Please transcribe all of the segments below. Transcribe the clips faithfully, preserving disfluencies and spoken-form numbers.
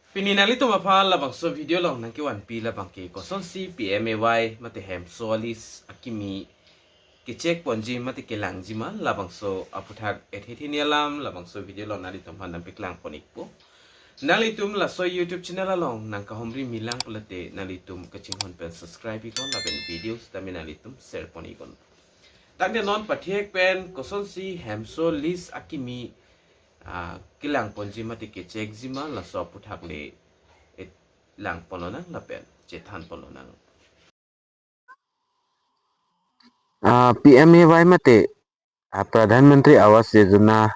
Pini nanglitum aphan labangso video along nangkevanpi labang ke kosonsi P M A Y mate Hemso a-list akimi kechek ponji mate kelangji ma, labangso aputhak ethe thini alam labangso video along nanglitum aphan nangpeklang pon ikpo. Nanglitum laso YouTube channel along nangkahumri milang pulote nanglitum kachinghon pen subscribe iknon lapen video sitame nanglitum share pon iknon. Tangte non pathek pen kosonsi Hemso list akimi, ah, kelang ponji mate kechekji ma, laso aputhak le lang ponlonang lapen chethan ponlonang. Ah, P M A Y mate, ah, Pradhan Mantri Awas Yojana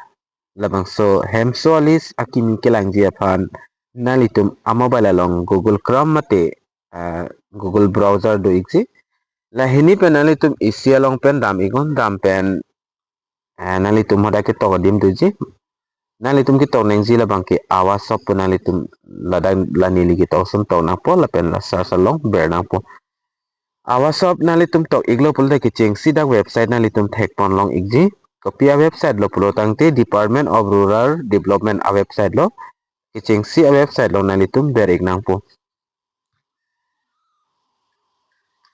labangso Hemso a-list akimi kelangji aphan nanglitum a-mobile along Google Chrome mate, ah, Google browser do ikji. Lahini pen nanglitum isi along pen dam iknon, dam pen, ah, nanglitum hadak ketok adim doji. Nanglitum ketok nangji labang ke Awas Hub pu nanglitum ladak la neli ketok ason tok nangpo lapen la search along ber nangpo. Awas Hub nanglitum tok iklo pulote kechengsi dak website nanglitum thek ponlong ikji. Kopi a-website lo pulo tangte Department of Rural Development a-website lo. Kechengsi a-website along nanglitum ber ik nangpo.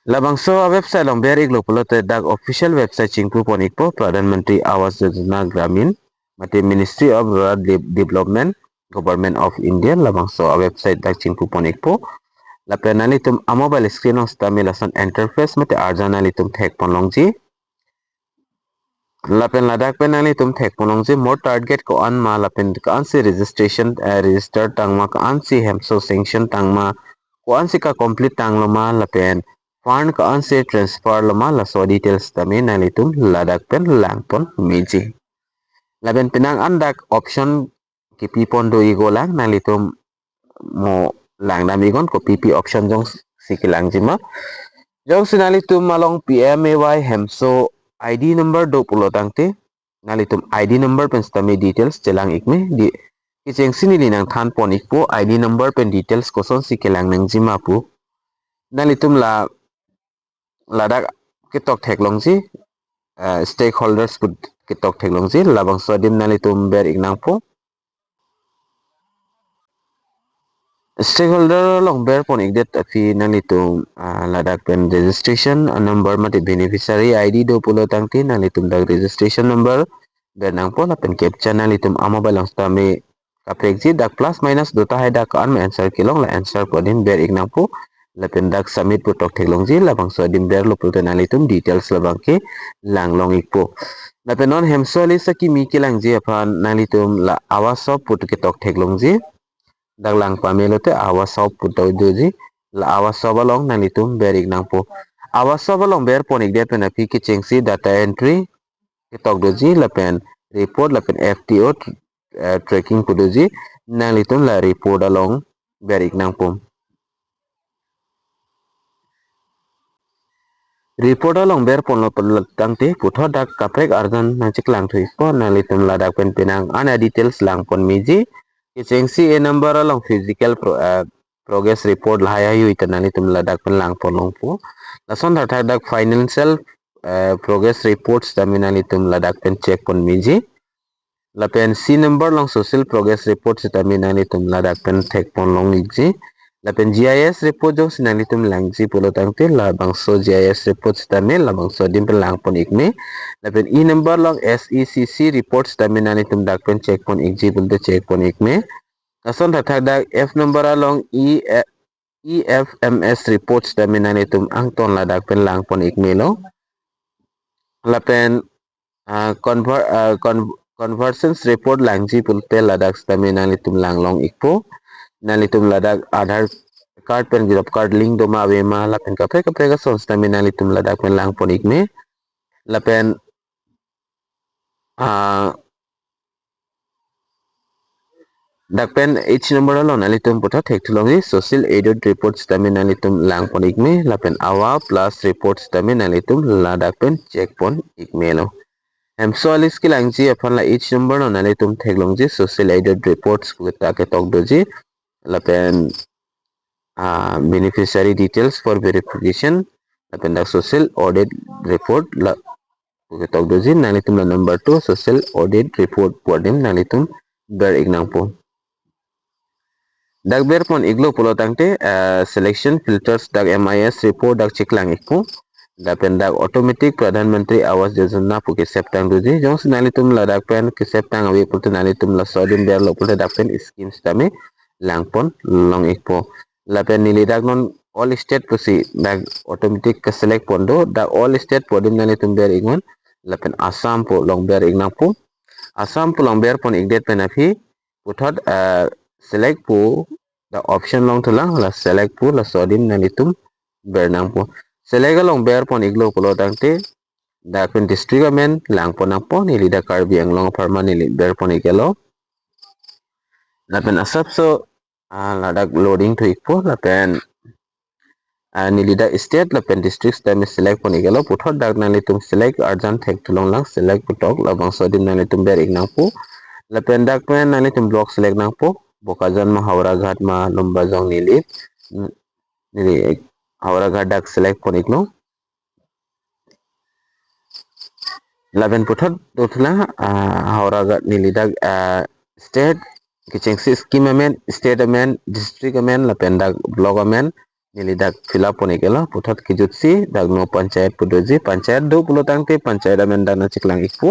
Labangso a-website along ber iklo pulote dak official website chingpu pon ikpo, Pradhan Mantri Awas Yojana Gramin mate Ministry of Rural De- Development, Government of India, labangso a-website dak chingpu pon ikpo. Lapen nanglitum a-mobile screen along sitame lason interface mate arjan nanglitum thek ponlongji. Lapen ladak pen nanglitum thek ponlongji mo target ko-an ma lapen ko-ansi registration, eh, register tang ma, ko-ansi Hemso sanction tang ma, ko-ansi kacomplete tanglo ma lapen fund ko-ansi transfer lo ma, laso details tame nanglitum ladak pen lang pon meji. Lapen penang an dak option kepi pon do iknon lang, nanglitum mo lang dam iknon kopi pi option jongsi kelangji ma. Jongsi nanglitum along P M A Y Hemso I D number do pulo tangte nanglitum I D number pen sitame details chelang ik me. Di kechengsi neli nangthan pon ikpo I D number pen details kosonsi kelang nangji ma pu. Nanglitum la ladak ketok theklongji, eh, stakeholders pu ketok theklongji, labangso adim nanglitum ber ik nangpo. Stakeholder along ber pon ikdet aphi nanglitum, ah, ladak pen registration number mate beneficiary I D do pulo tangte nanglitum dak registration number ber nangpo lapen captcha nanglitum a-mobile along sitame kaprekji, dak plus minus do tahai dak ko-an ma answer kelong, la answer pu adim ber ik nangpo. Lapen dak submit pu tok theklongji, labangso adim berlo pulote nanglitum details labang ke langlong ikpo. Lapen non Hemso a-list akimi kelangji aphan nanglitum la Awas Hub pu ketok theklongji. Dak lang pamelo te Awas Hub pu tok doji, la Awas Hub along nanglitum ber ik nangpo. Awas Hub along ber pon ikdet pen aphi kechengsi data entry ketok doji lapen report lapen F T O, eh, tracking pu doji, nanglitum la report along ber ik nangpo. Report along ber ponlo pulo tangte puthot dak kaprek arjan nangcheklang thu ikpo, nanglitum ladak pen penang an a-details lang pon meji. Kechengsi a number along physical pro, eh, progress report lahai ahui ta nanglitum ladak pen lang ponlongpo. Lason thakthadak financial, eh, progress report sitame nanglitum ladak pen check pon meji. Lapen C number along social progress report sitame nanglitum ladak pen thek ponlong ikji. Lapen G I S report jongsi nanglitum langji pulo tangte labangso G I S report sitame labangso adim pen lang pon ik me. Lapen E number along S E C C report sitame nanglitum dak pen check pon ikji pulote check pon ik me. Lason thakthadak F number along E, E F M S report sitame nanglitum angton ladak pen lang pon ik melo. Lapen, ah, conver-, ah, con-, conversions report langji pulote ladak sitame nanglitum langlong ikpo. Nanglitum ladak Aadhaar card pen Job card link do ma ave ma lapen kaprek kaprek ason sitame nanglitum ladak pen lang pon ik me. Lapen, ah, dak pen H number along nanglitum puthot thek thulongji, social audit report sitame nanglitum lang pon ik me, lapen Awas Plus report sitame nanglitum ladak pen check pon ik melo. Hemso a-list kelangji aphan la H number along nanglitum theklongji, social audit reports pu ta ketok doji, lapen, ah, beneficiary details for verification, lapen dak social audit report la pu ketok doji, nanglitum la number two social audit report pu adim nanglitum ber ik nangpo. Dak berpon iklo pulo tangte, eh, selection filters dak M I S report dak cheklang ikpo. Lapen dak automatic Pradhan Mantri Awas Yojana pu kesep tang doji. Jongsi nanglitum ladak pen kesep tang ave pulote nanglitum laso adim berlo pulote dak pen schemes tame langpon long ikpo. Lapen neli dak non all state pusi dak automatic keselect pon do, dak all state pu adim nanglitum ber iknon. Lapen Assam pu along ber ik nangpo. Assam pu along berpon ikdet pen aphi puthot, eh, select pu dak option along thulang, la select pu laso adim nanglitum ber nangpo. Select along berpon iklo pulo tangte dak pen district amen langpon nangpo. Neli dak Karbi Anglong apharman neli berpon iklo. Lapen asapso, ah, ladak loading thu ikpo lapen, ah, neli dak state lapen district tame select pon iklo. Puthot dak nanglitum select arjan thek thulong lang, select pu tok labangso adim nanglitum ber ik nangpo. Lapen dak pen nanglitum block select nangpo. Bokajan ma, Howraghat ma, Lumbajong, neli, neli Howraghat dak select pon iklo. Lapen puthot do thulang, ah, Howraghat neli dak, ah, state kechengsi scheme amen, state amen, district amen, lapen dak block amen, neli dak fill up pon iklo. Puthot kejutsi dak no panchayat pu doji, panchayat do pulo tangte panchayat amen dak nangcheklang ikpo.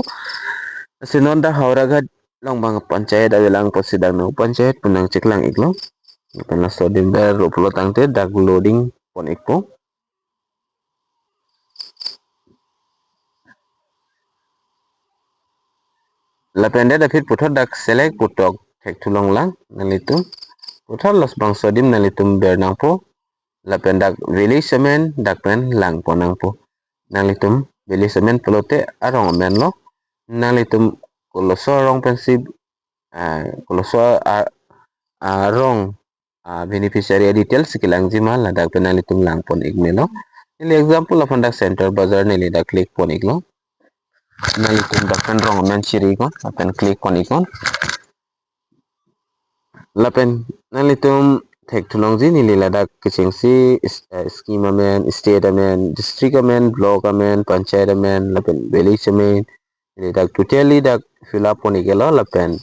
Si non dak Howraghat along abang panchayat avelang pusi dak no panchayat pu nangcheklang iklo. Lapen laso adim berlo pulo tangte dak loading pon ikpo. Lapen det aphi puthot dak select pu tok thek thulong lang nanglitum. Puthot labangso adim nanglitum ber nangpo. Lapen dak village amen dak pen langpon nangpo. Nanglitum village amen pulote arong amen lo. Nanglitum koloso arong pensi, ah, koloso a, arong, ah, beneficiary details kelangji ma ladak pen nanglitum langpon ik melo. Neli example aphan dak Centre Bazar neli dak click pon iklo. Nanglitum dak pen rong amen chiri iknon, lapen click pon iknon. Lapen nanglitum thek thulongji neli ladak kechengsi is-, eh, scheme amen, state amen, district amen, block amen, panchayat amen, lapen village amen, neli dak totally dak fill up pon iklo. Lapen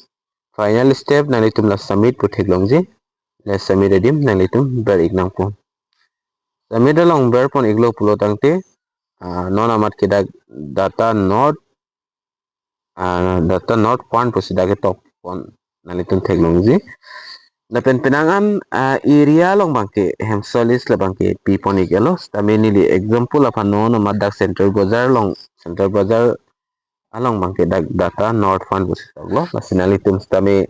final step nanglitum la submit pu theklongji. La submit adim nanglitum ber ik nangpo. Submit along berpon iklo pulo tangte, ah, non amat ke dak data not, ah, data not found pusi dak ketok pon nanglitum theklongji. Lapen penang an, ah, area along abangke hemso a-list labangke pipon iklo. Sitame neli example aphan non amat dak Centre Bazar along, Centre Bazar along abangke dak data not found pusi toklo. Lasi nanglitum sitame,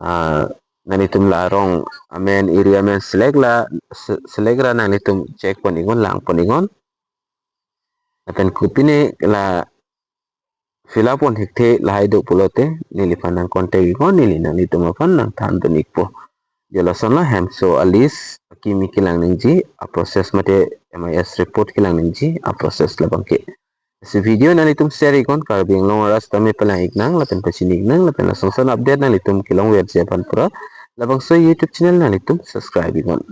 ah, nanglitum la arong amen, area amen select la, se-, select ra nanglitum check pon iknon, langpon iknon. Lapen kopine la fill up pon thekthe lahai do pulote neliphan nang contact iknon, neli nanglitum aphan nangthan dun ikpo. Jalason la hemso a-list akimi kelang nangji a-process mate M I S report kelang nangji a-process labangke. Si video nanglitum share iknon, Karbi Anglong arat sitame palang iknang lapen pachini iknang lapen lason ason update nanglitum kelongverji aphan pura labangso YouTube channel nanglitum subscribe iknon.